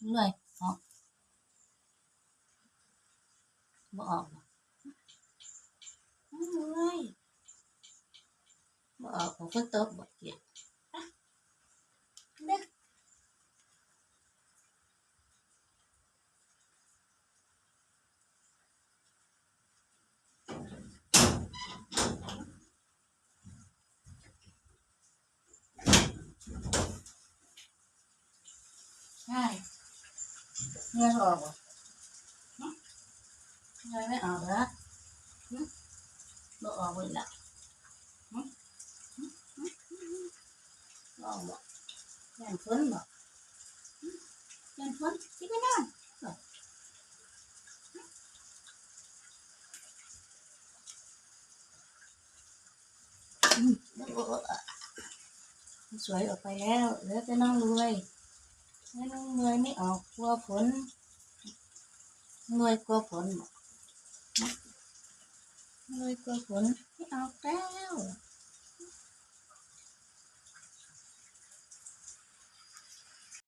ເມື່ອຍ ອອກ ບໍ່ອອກບໍ່? ເມື່ອຍ ບໍ່ອອກ ຝົນຕົກບໍ່? ກຽດ ໄປ ເດີ. ໃຊ່ ເຫື່ອອອກບໍ່? ຫຶ? ເຫື່ອໄມ່ອອກເຫຼືອ? ຫຶ? ບໍ່ອອກເລີຍລະ? ຫຶ? ຫຶ? ຫຶ? ບໍ່ອອກບໍ່? ຢ້ານຝົນບໍ່? ຫຶ? ຢ້ານຝົນ ຊິໄປນອນບໍ່? ອືມ ໂອ້ ສວຍອອກໄປແລ້ວ ເຫຼືອແຕ່ນ້ອງລວຍ ແຕ່ນ້ອງລວຍໄມ່ອອກ ກົວຝົນ ລວຍກົວຝົນ ລວຍກົວຝົນ ໄມ່ອອກແລ້ວ.